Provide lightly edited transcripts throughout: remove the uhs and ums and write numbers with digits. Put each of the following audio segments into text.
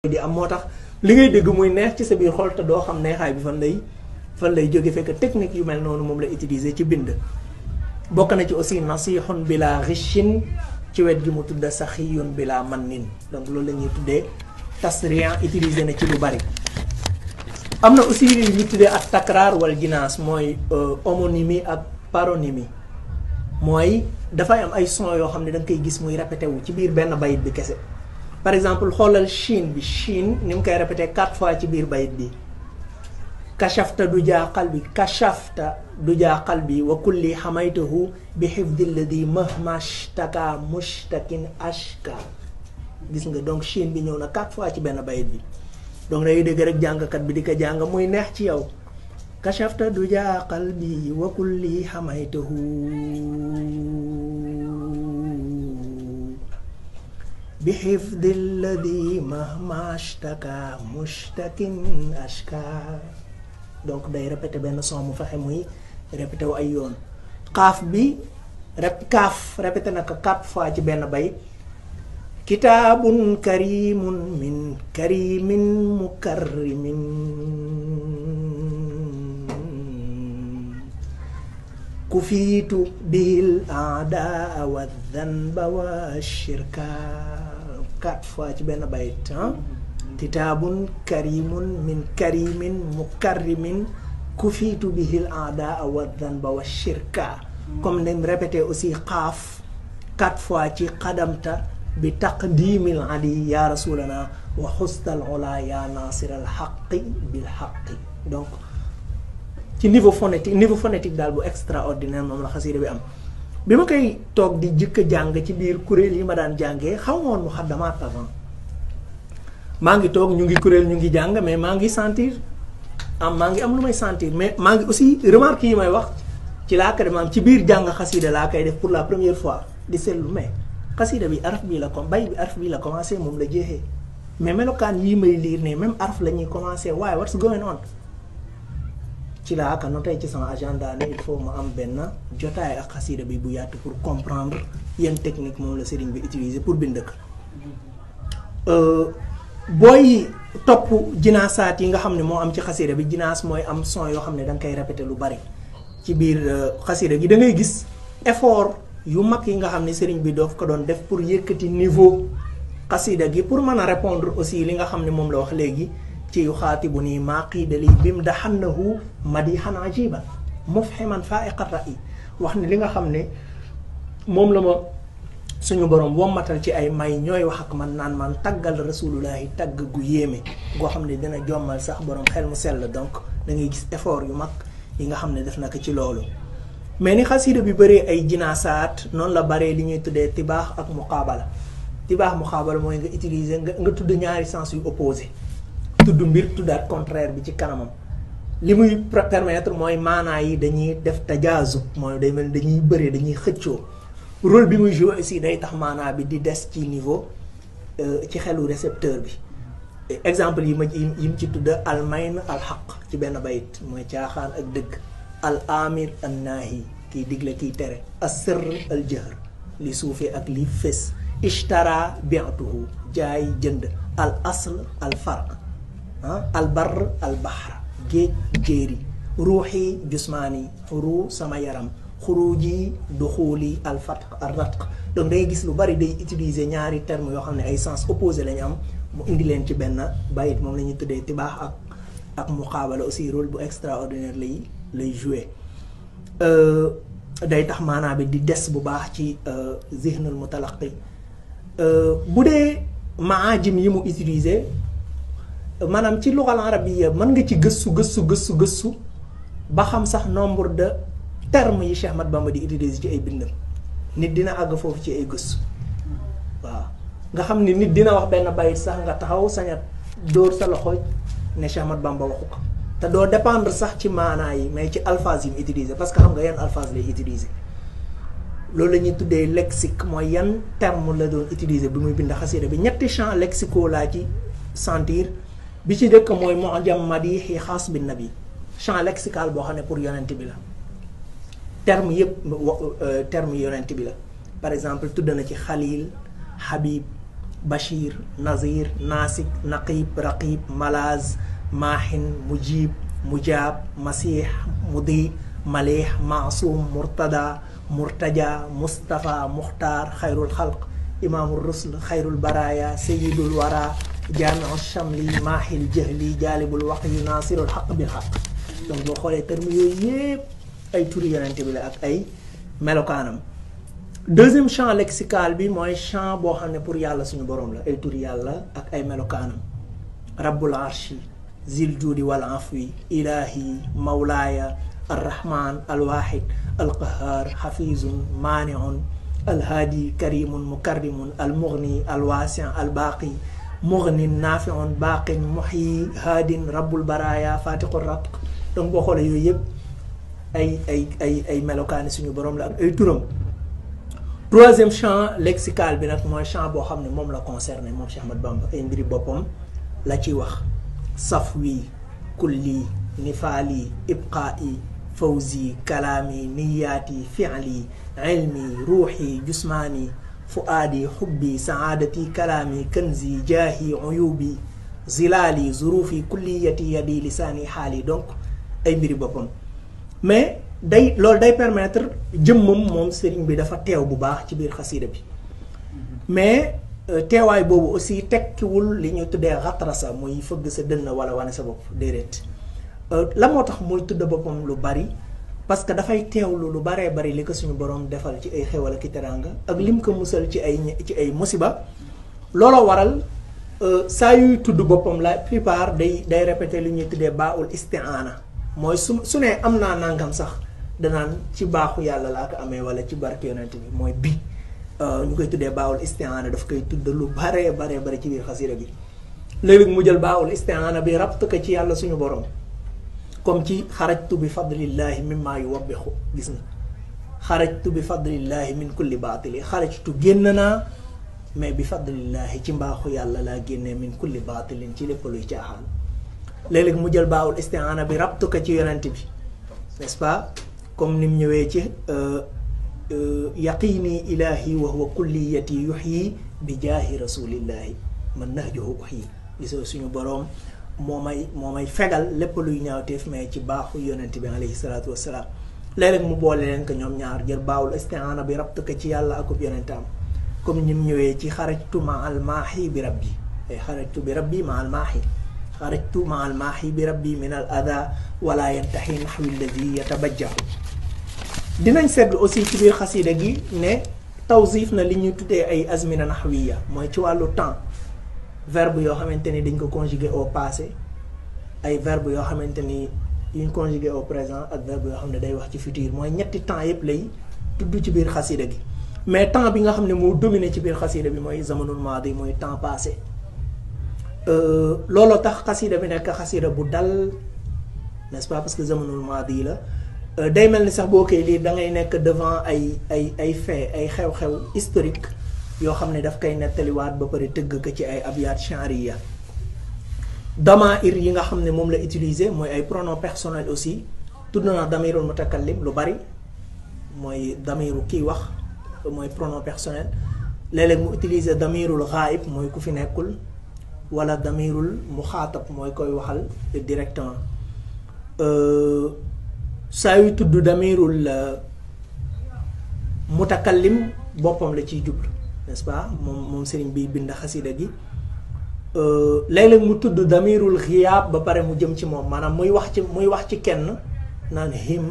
di am moo tax li ngay dégg muy neex ci sa biir xol te doo xam neexaay bi fan lay jóge fekk technique yu mel noonu moom la utiliser ci bind. bokk na ci aussi nasihun bila richin ci wet gi mu tudda saxiyun bila mannin, donc loolu la ñuy tuddee tasriyan utiliser na ci lu bari. am na aussi ñu tuddee ak takraar wal jinaas mooy homonymie ak paronymie, mooy dafay am ay son yoo xam ne da nga koy gis muy répété wu ci biir benn bayit bi kese. par exemple xoolal Chine bi Chine ni mu koy répété 4 fois ci biir bayit bi. kashafta du jaa qalbi kashafta du jaa qalbi wa kulli xamaytahu bi xifdi alladi mahmashtaka mushtakin ashka. gis nga donc Chine bi ñëw na 4 fois ci benn bayit bi, donc day dégg rek jàngkat bi di ko jàng muy neex ci yow. kashafta du jaa qalbi wa kulli xamaytahu bi xifdi alladi mahmashtaka mushtakin ashka. donc day répété benn son mu fexe muy répété wu ay yoon. xaaf bi kaaf répété na ko 4 fois ci benn bayit. kitaabun karimun min karimin mukarrimin kufiitu bihil aadaa wa dhanba wa shirka. 4 fois ci benn bayit. kitaabun karimun min karimin mukarrimin kufiitu bihil aadaa wa dhanba wa shirka. comme ni mu répété aussi xaaf 4 fois ci xadamta bi taqdimil adi ya rasulana wa xustal ola ya nasiral xaqi bil xaqi. donc ci niveau phonétique daal bu extraordinaire moom la xasida bi am. bi ma koy toog di jëkk jàng ci biir kuréel yi ma daan jàngee xaw ma woon muxaddamaat avant. maa ngi toog ñu ngi kuréel ñu ngi jàng mais maa ngi sentir maa ngi am lu may sentir, mais maa ngi aussi remarque yi may wax ci laa ko maam ci biir jàng xasida laa koy def pour la première fois di seetlu mais xasida bi araf bii la ko bay bi araf bii la commencé moom la jeexee, mais melokaan yii may liir ne même araf la ñuy commencé waaye what's going on. ci laa ko noté ci sama agenda ne il faut ma am benn jotaay ak xasida bi bu yaatu pour comprendre yan technique moom la sëriñ bi utiliser pour bind ko. booy topp jinaasaat yi nga xam ne moo am ci xasida bi, jinaas mooy am son yoo xam ne da nga koy répété lu bari ci biir xasida gi. da ngay gis effort yu mag yi nga xam ne sëriñ bi doof ko doon def pour yëkkati niveau xasida gi pour mën a répondre aussi li nga xam ne moom la wax léegi ci yu xaatibu nii maa qiidali bim daxannahu madihan ajiban mufhiman faiqa ra'i. wax ne li nga xam ne moom la ma suñu borom wommatal ci ay may ñooy wax ak man naan man taggal rasulullahi tagg gu yéeme goo xam ne dina jommal sax borom xel mu sell. donc da ngay gis effort yu mag yi nga xam ne def na ko ci loolu. mais ni xasida bi bëree ay jinaasaat noonu la bëree li ñuy tuddee tibaax ak muqaabala. tibaax muqaabala mooy nga utiliser nga tudd ñaari sens yu opposé, tudd mbir tuddaat contraire bi ci kanamam. li muy permettre mooy maanaa yi dañuy def tajaazub, mooy day mel dañuy bëree dañuy xëccoo. rôle bi muy joué aussi day tax maanaa bi di des ci niveau ci xelu récepteur bi. exemple yi mu ci tudd al mayn al xaq ci benn bayit mooy caaxaan ak dëgg. al amir an naahi kiy digle kiy tere. as sirr al jahr li suufee ak li fés. ishtara bi'tuhu jaay jënd. al asl al farq al barr al bahr géej jéeri. ruuxi jusmaani ruu sama yaram. xuruji duxuli al fatq al ratq. donc day gis lu bari day utiliser ñaari termes yoo xam ne ay sens opposé lañu am mu indi leen ci benn bayit moom la ñuy tuddee tibaax ak muqaabala aussi rôle bu extraordinaire lay jouer. day tax maanaa bi di des bu baax ci zihnul mutalaqi. bu dee maajim yi mu utiliser maanaam ci lugal arabiyya mën nga ci gëstu ba xam sax nombre de termes yi Cheikh Ahmad Bamba di utiliser ci ay bindam. nit dina àgg foofu ci ay gëstu waaw nga xam ni nit dina wax benn bayit sax nga taxaw sañat dóor sa loxo ne Cheikh Ahmad Bamba waxu ko te doo dépendre sax ci maanaa yi mais ci alphase yi mu utiliser parce que xam nga yan alphase lay utiliser. loolu la ñuy tuddee lexique, mooy yan terme la doon utiliser bi muy bind xasida bi. ñetti champs lexicaux laa ci sentir. bi ci dëkk mooy mu'jam madihi xaas bin nabi, champ lexical boo xam ne pour yonent bi la. terme yëpp terme yonent bi la. par exemple tudd na ci xalil Habib bashir nazir nasik naqib raqib malaz maahin mujib mujab masih mudi malih maasum murtada murtaja mustafa muxtaar xayrul xalq imaamul rusl xayrul baraya sayidul wara jaamiu chamli maahil jahli jaalibul waqyi nasirul xaq bil xaq. donc boo xoolee terme yooyu yëpp ay turi yonente bi la ak ay melokaanam. deuxième champ lexical bi mooy champ boo xam ne pour yàlla suñu borom la ay turi yàlla ak ay melokaanam. rabbul arshi zil juudi wal afwi ilahi mawlaaya arrahman alwahid alqahar xafizun maaniun alhaadi karimun mukarrimun almughni alwaasi albaqi mughnin naafiun baaqin muhyi haadin rabbul baraya fatiqu ratq. donc boo xoolee yooyu yëpp ay melokaani suñu borom la ak ay turam. troisième champ lexical bi nag mooy champ boo xam ne moom la concerné moom Cheikh Ahmad Bamba ay mbiri boppam la ciy wax. safwi kulli nifaali ibqaa'i fawzi kalaami niyaati fi'li ilmi ruuxi jusmaani fuaadi xubbi saadati kalaami kanzi jaahi uyubi zilaali zurufi kulliyati yadi lisaani xaali. donc ay mbiri boppam mais loolu day permettre jëmmam moom sëriñ bi dafa teew bu baax ci biir xasida bi mais teewaay boobu aussi tekkiwul li ñuy tuddee xatrasa muy fëgg sa dënn wala wane sa bopp déedéet. la moo tax muy tudd boppam lu bari parce que dafay teewlu lu baree bari li ko suñu borom defal ci ay xewal ak teraanga ak lim ko musal ci ay musiba. looloo waral saa yuy tudd boppam la plupart day répéter li ñuy tuddee baaul isti'aana mooy su ne am naa nangam sax danaan ci baaxu yàlla laa ko amee wala ci barke yonent bi mooy bi. ñu koy tuddee baawul isti'aana daf koy tudd lu baree bare ci biir xasida gi. léegi mu jël baawul isti'aana bi rabt ko ci yàlla suñu borom comme ci xarajtu bi fadlillahi mimma yuwabbixu gis nga xarajtu bi fadlillahi min kulli baatili xarajtu génn naa mais bi fadlillahi ci mbaaxu yàlla laa génnee min kulli baatilin ci lépp luy caaxaan. léeg-léeg mu jël baawul isti'aana bi rabt ko ci yonent bi n'est-ce pas comme ni mu ñëwee ci yaqini ilahi wa huwa kulliyati yuhyi bi jaahi rasulillahi man nahjuhu uhyi. gisoo suñu boroom moo may fegal lépp luy ñaawteef mais ci baaxu yonent bi alayhi salaatu wassalaam. léeg-léeg mu boole leen ko ñoom ñaar jël baawul isti'aana bi rabt ko ci yàlla akub yonentam comme ni mu ñëwee ci xarajtu ma al maahi bi rabbi ay xarajtu bi rabbi ma al maahi xarajtu ma al maahi bi rabbi min al ada wala yantahi naxwi alladi yatabajjahu. dinañ seetlu aussi ci biir xasida gi ne tawsif na li ñuy tuddee ay azmina naxwiya mooy ci wàllu temps verbe yoo xamante ni dañ ko conjugué au passé ay verbe yoo xamante ni yuñ conjugué au présent ak verbe yoo xam ne day wax ci futur mooy ñetti temps yëpp lay tudd ci biir xasida gi. mais temps bi nga xam ne moo dominé ci biir xasida bi mooy zamanul maadi mooy temps passé. looloo tax xasida bi nekk xasida bu dal n'est-ce pas parce que zamanul maadi la. day mel ni sax boo koy lii da ngay nekk devant ay fait ay xew-xew historique yoo xam ne daf koy nettaliwaat ba pare tëgg ko ci ay abyaat chanriya. damair yi nga xam ne moom la utiliser mooy ay pronom personnel aussi tudd na damirul mutakallim lu bari mooy damiru kiy wax mooy pronom personnel. léeg-léeg mu utiliser damirul ghaib mooy ku fi nekkul wala damirul muxaatab mooy koy waxal directement. saa yu tudd damirul mutakallim boppam la ciy jublu n'est-ce pas moom sëriñ bi bind xasida gi. léeg-léeg mu tudd damirul xiyaab ba pare mu jëm ci moom maanaam muy wax ci kenn naan him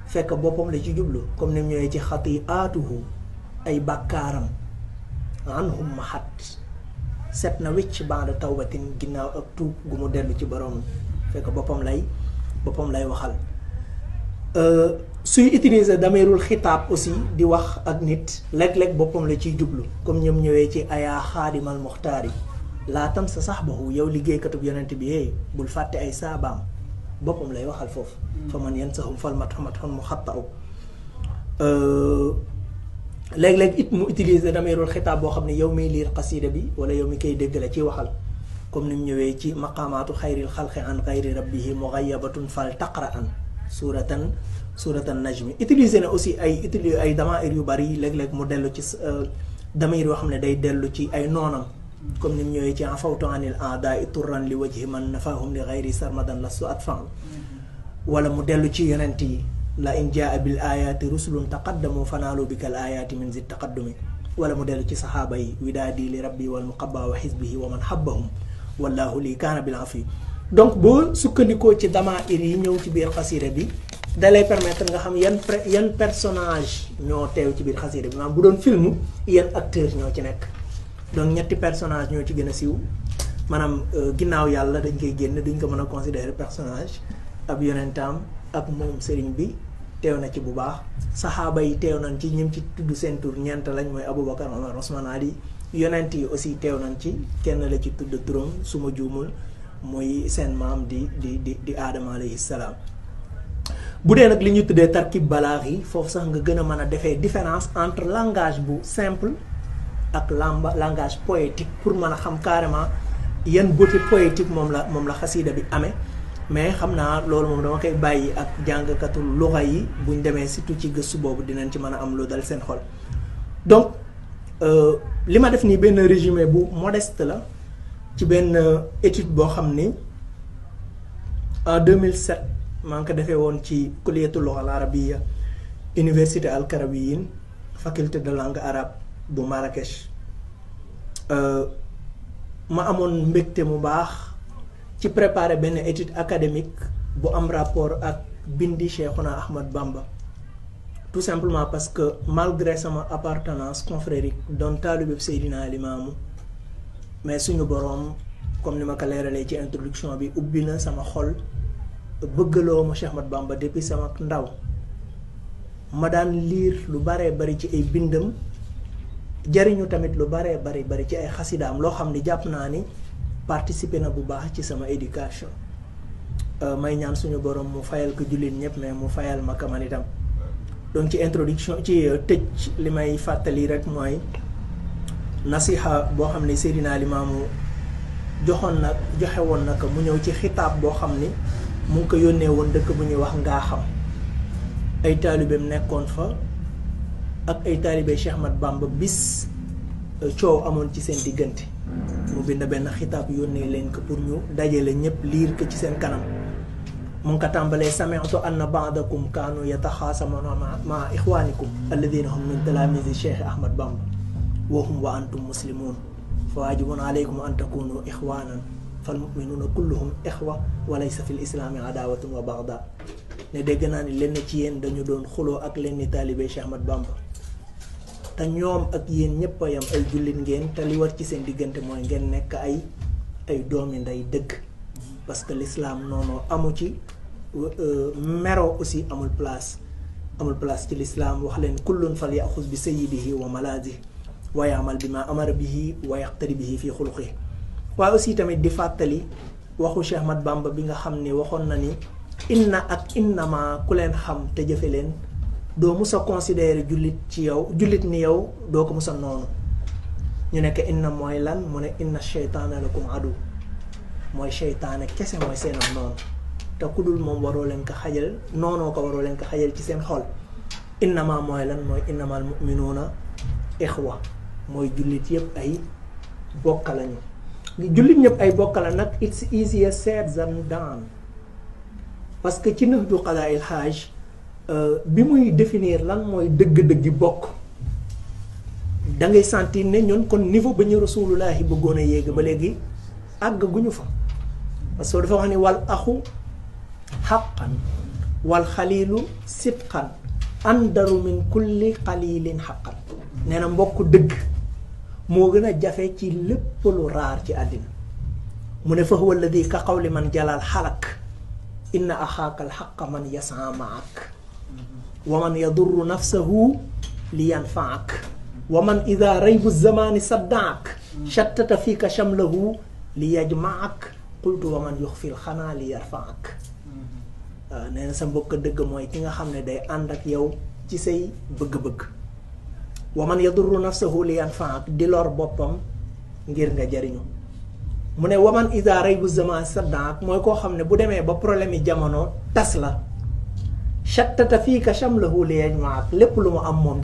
fekk boppam la ci jublu comme ni mu ñëwee ci xati'aatuhu ay bàkkaaram anhum mahat set na wicc ba'da tawbatin ginnaaw ak tuub gu mu dellu ci borom fekk boppam lay waxal. suy utiliser damirul xitaab aussi di wax ak nit léeg-léeg boppam la ciy jublu comme ñoom ñëwee ci ayaa xaadimal muxtaari laatam sa saxbahu yow liggéeykatub yonent bi yee bul fàtte ay saabaam boppam lay waxal foofu. fa man yansahum fal matxun mu xatta'u. léeg-léeg it mu utiliser damirul xitaab boo xam ne yow miy liir xasida bi wala yow mi koy dégg la ciy waxal comme ni mu ñëwee ci maqaamaatu xayril xalqi an xayri rabbihi mughayyabatun fal taqra'an suratan najmi. utiliser na aussi ay damair yu bari léeg-léeg mu dellu ci damir yoo xam ne day dellu ci ay noonam comme ni mu ñëwee ci afawtu anil a'da'i turran li wajhi man nafahum li ghayri sarmadan lastu atfa'u wala mu dellu ci yonent yi la in jaa bil ayati rusulun taqaddamu fanaalu bikal ayati min zid taqaddumi wala mu dellu ci saxaaba yi widaadi li rabbi wal muqabba wa xisbihi wa man habbahum wallahu lii kaana bil afi. donc boo sukkandikoo ci damaa'ir yi ñëw ci biir xasida bi dalay permettre nga xam yan personnage ñoo teew ci biir xasida bi maanaam bu doon film yan acteur ñoo ci nekk. donc ñetti personnage ñoo ci gën a siiw maanaam ginnaaw yàlla dañ koy génn duñ ko mën a considérer personnage ab yonentaam ak moom sëriñ bi teew na ci bu baax saxaaba yi teew nañ ci ñim ci tudd seen tur ñeent lañ mooy Aboubacar Omar Ousmane Ali yonent yi aussi teew nañ ci kenn la ci tudd turam su ma juumul mooy seen maam di Aadama alayhi salaam. bu dee nag li ñu tuddee tarkib balaax yi foofu sax nga gën a mën a defee différence entre langage bu simple ak langage poétique pour mën a xam carrément yan beauté poétique moom la xasida bi amee. mais xam naa loolu moom dama koy bàyyi ak jàngkatu luxa yi buñ demee surtout ci gëstu boobu dinañ ci mën a am lu dal seen xol. donc li ma def nii benn résumé bu modeste la ci benn étude boo xam ni en 2007 maa ngi ko defee woon ci kulliyatu luxa al arabiyya université al karawiyin faculté de langue arabe bu Marrakech ma amoon mbégte mu baax ci préparer benn étude académique bu am rapport ak bindi Cheikhouna Ahmad Bamba tout simplement parce que malgré sama appartenance confrérique doon taalibe Seydina Limaamu mais suñu boroom comme ni ma ko leeralee ci introduction bi ubbi na sama xol bëggaloo ma Cheikh Ahmad Bamba depuis sama ndaw ma daan lire lu baree bari ci ay bindam jariñu tamit lu baree bari ci ay xasidaam loo xam ni jàpp naa ni participer na bu baax ci sama éducation may ñaan suñu borom mu fayal ko jullit ñëpp mais mu fayal ma ko man itam. donc ci introduction ci tëj li may fàttali rek mooy nasiha boo xam ne Seydina Limaamu joxe woon na ko mu ñëw ci xitaab boo xam ni mu ngi ko yónnee woon dëkk bu ñuy wax ngaa xam ay taalibeem nekkoon fa ak ay taalibe Cheikh Ahmad Bamba bis coow amoon ci seen diggante mu bind benn xitaab yónnee leen ko pour ñu dajale ñëpp liir ko ci seen kanam mu ngi ko tàmbalee sami'tu anna ba'dakum kaanu yataxaasamuna ma ixwaanikum alladina hum min talaamizi Cheikh Ahmad Bamba wa hum wa antum muslimun fa waajibun alaykum an takunu ixwaanan fal muminuuna kulluhum ixwa wa laysa fi l islaami adaawatun wa bagda ne dégg naa ni lenn ci yéen dañu doon xuloo ak lenn taalibe Cheikh Ahmad Bamba te ñoom ak yéen ñëpp a yam ay jullit ngeen te li war ci seen diggante mooy ngeen nekk ay doomi nday dëgg parce que l'islam noonu amu ci mero aussi amul place ci l'islam wax leen kullun fal yaxuz bi sayyidihi wa malazihi wa ya'mal bima amara bihi wa yaqtari bihi fi xuluqihi waaye aussi tamit di fàttali waxu Cheikh Ahmad Bamba bi nga xam ni waxoon na ni inna ak innama ku leen xam te jëfe leen doo mus a considérer jullit ni yow doo ko mus a noonu ñu nekk inna mooy lan mu ne inna sheytaana lakum adu mooy sheytaane kese mooy seenam noonu te ku dul moom waroo leen ko xajal noonoo ko waroo leen ko xajal ci seen xol innama mooy lan mooy innamal mu'minuuna ixwa mooy jullit yëpp ay bokka lañu jullit ñëpp ay bokka la nag it's easier said than done parce que ci Nahju Qadaa'il Haaj bi muy définir lan mooy dëgg-dëggi bokk da ngay sentir ne ñun kon niveau ba ñu rasulullahi bëggoon a yéeg ba léegi àgg guñu fa parce que dafa wax ni wal axu xaqan wal xaliilu sidqan andaru min kulli xaliilin xaqan nee na mbokk dëgg moo gën a jafe ci lépp lu raar ci àddina mu ne fa huwa alladi ka qawli man jalal xalak inna axaaka alxaqa man yasaa maak wa man yadurru nafsahu li yanfaak wa man ida raybu zamani saddaak shattata fiika shamlahu li yajmaak qultu wa man yuxfil xanaa li yarfaak waaw nee na sa mbokk dëgg mooy ki nga xam ne day ànd ak yow ci say bëgg-bëgg wa man yadurru nafsahu li yanfaak di lor boppam ngir nga jariñu mu ne waman ida raybu zaman saddaak mooy koo xam ne bu demee ba problème yi jamono tas la shattata fiika shamlahu li yajmaak lépp lu mu am moom